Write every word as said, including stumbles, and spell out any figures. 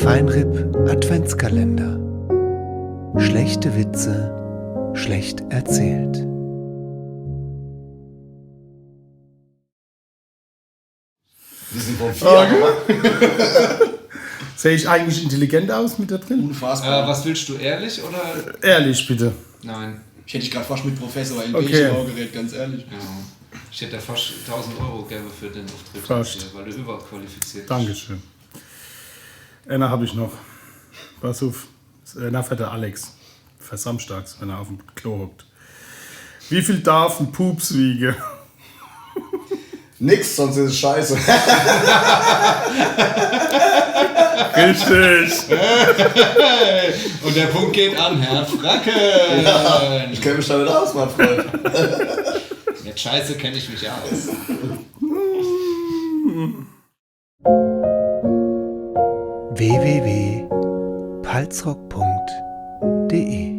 Feinripp Adventskalender. Schlechte Witze, schlecht erzählt. Die sind vom Vier, oder? Sehe ich eigentlich intelligent aus mit da drin? Unfassbar. Äh, was willst du, ehrlich oder? Ehrlich, bitte. Nein. Ich hätte dich gerade fast mit Professor in Okay. Bechenbauer geredet, ganz ehrlich. Ja. Ich hätte dir fast tausend Euro gegeben für den Auftritt, Fast. Hier, weil du überqualifiziert bist. Dankeschön. Einer habe ich noch. Pass auf. Einer für der Alex. Für samstags, wenn er auf dem Klo hockt. Wie viel darf ein Pups wiegen? Nix, sonst ist es scheiße. Richtig. Und der Punkt geht an Herr Fracke. Ich kenne mich damit aus, mein Freund. Mit Scheiße kenne ich mich aus. www.palzrock.de